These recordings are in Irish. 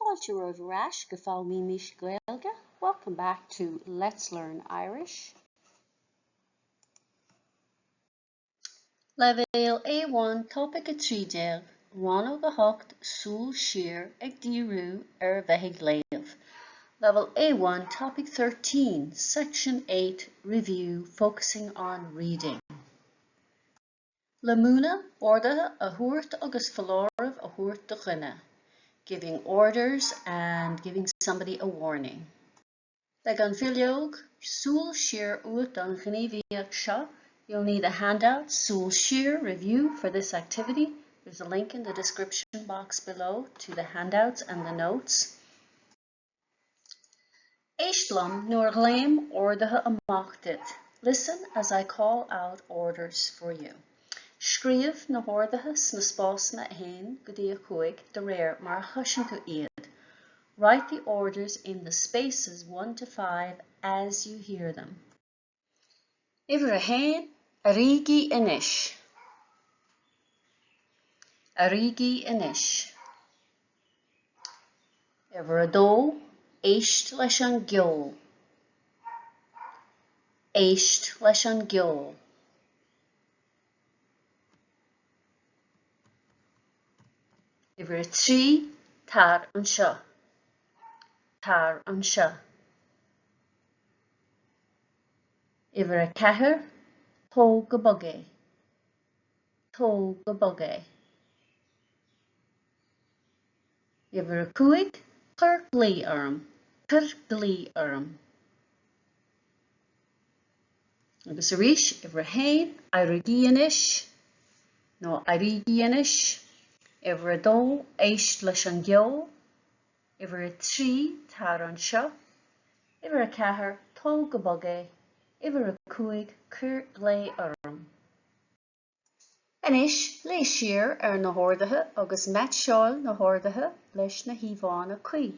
Fáilte romhaibh ar ais go Foghlaimímis Gaeilge, Welcome back to Let's Learn Irish. Leibhéal A1 Topaic 13, Rannóg 8, Súil Siar, ag díriú ar a bheith ag léamh. Level A1 Topic 13, Section 8, Review, focusing on reading. Le múineadh, orduithe a thabhairt agus foláireamh a thabhairt do dhuine, giving orders and giving somebody a warning. Beidh an bhileog Súil Siar uait don ghníomhaíocht seo, you'll need the handout Súil Siar Review for this activity, there's a link in the description box below to the handouts and the notes. Éist liom nuair a ghlaoim orduithe amach duit, Listen as I call out orders for you. Scríobh na horduithe sna spásanna 1 go dtí 5 de réir mar a chloiseann tú iad. Write the orders in the spaces 1 to 5 as you hear them. Uimhir a haon, Éirígí anois! Éirígí anois! Uimhir a dó, Éist leis an gceol! Éist leis an gceol! Uimhir a 3, Tar anseo. Tar anseo. Uimhir a 4, Tóg go bog é. Tóg go bog é. Uimhir a 5, Cuir glao orm. Cuir glao orm. Agus arís, uimhir a haon, éirígí anois, nó éirígí anois. Uimhir a dó, éist leis an gceol. Uimhir a 3, tar anseo. Uimhir a 4, tóg go bog é. Uimhir a 5, cuir glao orm. Anois, léigh siar ar na horduithe agus meaitseáil na horduithe leis na híomhánna cuí.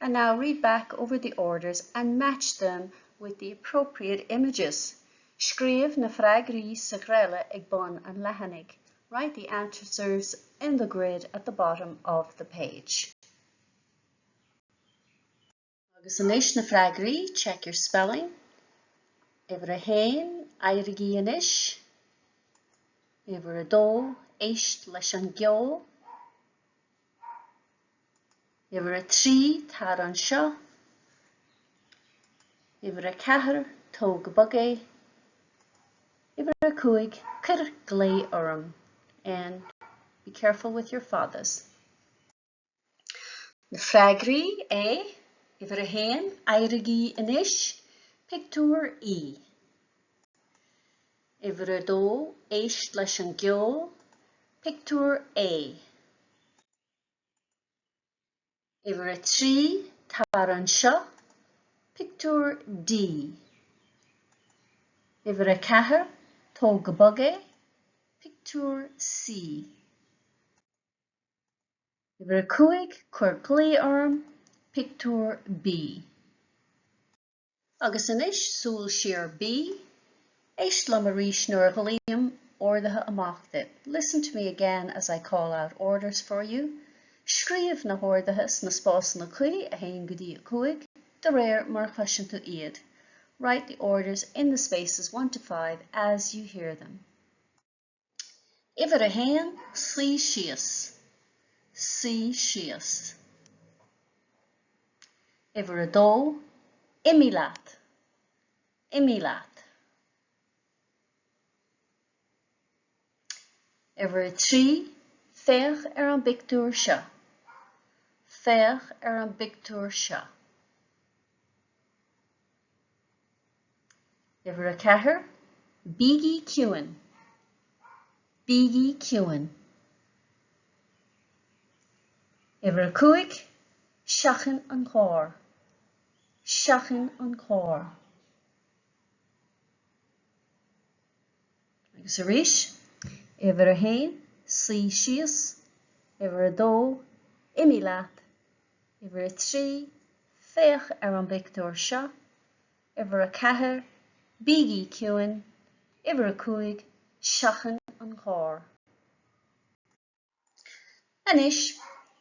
And now read back over the orders and match them with the appropriate images. Scríobh na freagraí sa ghreille ag bun an leathanaigh. Write the answers in the grid at the bottom of the page. Agus anois na freagraí, check your spelling. Uimhir a haon, éirígí anois. Uimhir a dó, éist leis an gceol. Uimhir a 3, tar anseo. Uimhir a 4, tóg go bog é. Uimhir a 5, cuir glao orm. And be careful with your fadas. Na freagraí, A, Uimhir a haon, Éirígí anois, Pictiúr E. Uimhir a dó, Éist leis an gceol, Pictiúr A. Uimhir a 3, Tar anseo, Pictiúr D. Uimhir a 4, Tóg go bog é, Pictiúr C. Uimhir a 5, Cuir glao orm, Pictiúr B. Agus anois, súil siar B. Éist liom arís nuair a ghlaoim orduithe amach duit. Listen to me again as I call out orders for you. Scríobh na horduithe sna spásanna cuí, 1 go dtí 5, de réir mar a chloiseann tú iad. Write the orders in the spaces 1 to 5 as you hear them. Uimhir a haon, suigh síos. Suigh síos. Uimhir a dó, imigh leat. Imigh leat. Uimhir a 3, féach ar an bpictiúr seo. Féach ar an bpictiúr seo. Uimhir a 4, Bígí ciúin. Bígí ciúin. Uimhir a 5, Seachain an carr. Seachain an carr. Agus arís, uimhir a haon, suigh síos, uimhir a dó, imigh leat, uimhir a 3, féach ar an bpictiúr seo, uimhir a 4, bígí ciúin, uimhir a 5, seachain an carr. Anois,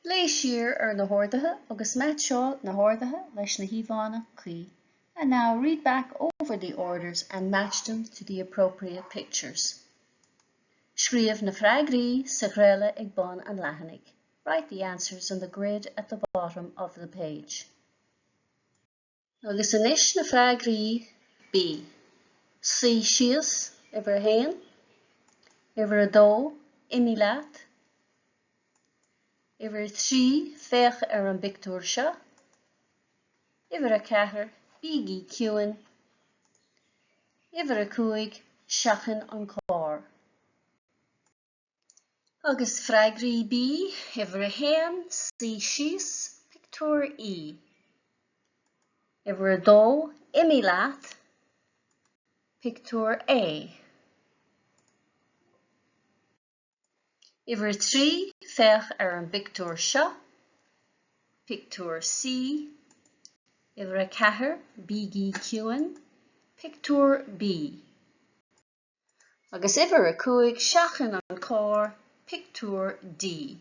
Léigh siar ar na horduithe agus meaitseáil na horduithe leis na híomhánna cuí. And now read back over the orders and match them to the appropriate pictures. Scríobh na freagraí sa ghreille ag bun an leathanaigh. Write the answers in the grid at the bottom of the page. Agus anois na freagraí B. Suigh síos, uimhir a haon. Uimhir a dó, imigh leat. Uimhir a trí, féach ar an bpictiúr seo. Uimhir a ceathair, bígí ciúin. Uimhir a cúig, seachain an carr. Agus freagraí B, uimhir a haon, suigh síos, pictiúr E. Uimhir a dó, imigh leat, pictiúr A. Uimhir a trí, féach ar an bpictiúr seo, pictiúr C. Uimhir a ceathair, bígí ciúin, pictiúr B. Agus uimhir a 5, seachain an carr, pictiúr D.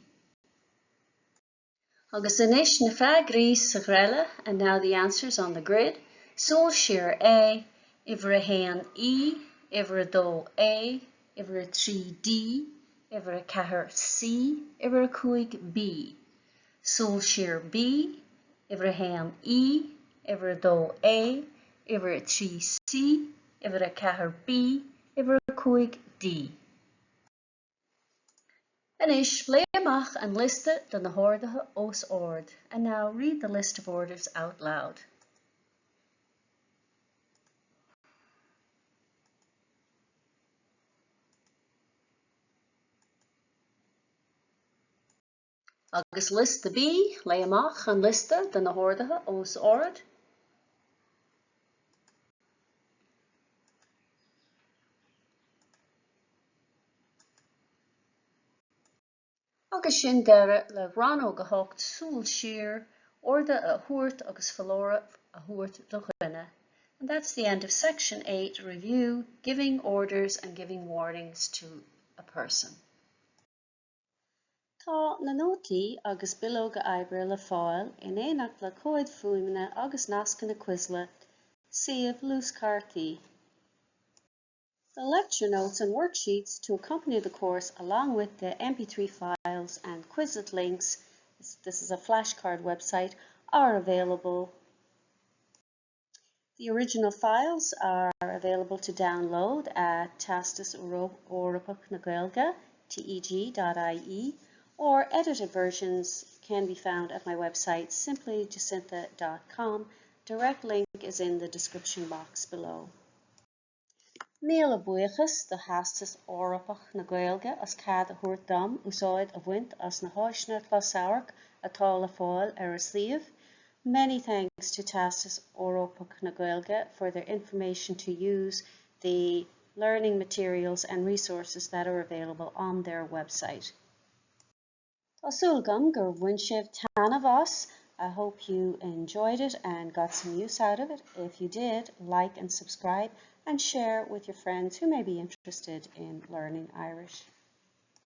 Agus anois na freagraí sa ghreille, and now the answers on the grid, súil siar A, uimhir a haon E, uimhir a dó A, uimhir a trí D, uimhir a ceathair C, uimhir a cúig B. Súil siar B, uimhir a haon E, uimhir a dó A, uimhir a trí C, uimhir a ceathair B, uimhir a cúig D. Anois, léigh amach an liosta de na horduithe os ard. And now read the list of orders out loud. Agus liosta B, léigh amach an liosta de na horduithe os ard. Agus sin deireadh le Rannóg 8, Súil Siar, Orduithe a thabhairt agus foláireamh a thabhairt do dhuine. And that's the end of section 8, Review, Giving Orders and Giving Warnings to a Person. Tá na nótaí agus bileoga oibre le fáil in éineacht le comhaid fuaime agus nascanna Quizlet, suíomh luaschártaí. The lecture notes and worksheets to accompany the course along with the MP3 files and Quizlet links, this is a flashcard website, are available The original files are available to download at Teastas Eorpach na Gaeilge, teg.ie, or edited versions can be found at my website simplyjacintha.com. Direct link is in the description box below. Míle buíochas do Theastas Eorpach na Gaeilge as cead a thabhairt dom úsáid a bhaint as na háiseanna closamhairc atá le fáil ar a suíomh. Many thanks to Teastas Eorpach na Gaeilge for their information to use the learning materials and resources that are available on their website. Tá súil agam gur bhain sibh taitneamh as. I hope you enjoyed it and got some use out of it. If you did, like and subscribe and share with your friends who may be interested in learning Irish.